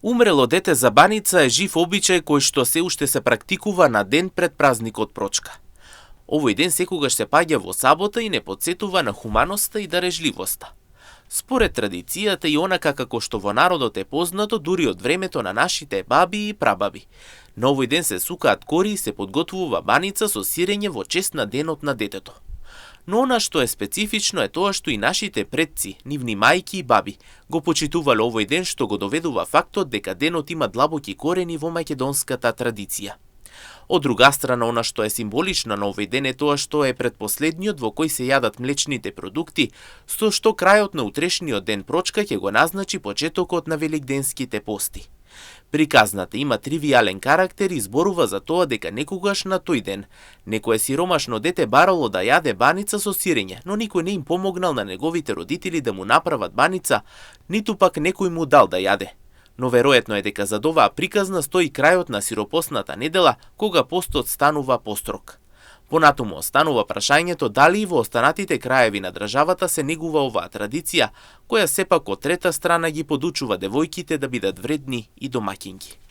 Умрело дете за баница е жив обичај кој што се уште се практикува на ден пред празникот Прочка. Овој ден секогаш се паѓа во сабота и не потсетува на хуманоста и дарежливоста. Според традицијата и онака како што во народот е познато дури од времето на нашите баби и прабаби. На овој ден се сукаат кори и се подготвува баница со сирење во чест на денот на детето. Но она што е специфично е тоа што и нашите предци, нивни мајки и баби, го почитувале овој ден што го доведува фактот дека денот има длабоки корени во македонската традиција. Од друга страна, она што е символично на овој ден е тоа што е предпоследниот во кој се јадат млечните продукти, со што крајот на утрешниот ден Прочка ќе го назначи почетокот на великденските пости. Приказната има тривијален карактер и зборува за тоа дека некогаш на тој ден некое сиромашно дете барало да јаде баница со сирење, но никој не им помогнал на неговите родители да му направат баница, ниту пак некој му дал да јаде. Но веројатно е дека зад оваа приказна стои крајот на сиропосната недела, кога постот станува построг. Понатаму останува прашањето дали и во останатите краеви на државата се негува оваа традиција, која сепак од трета страна ги подучува девојките да бидат вредни и домаќинки.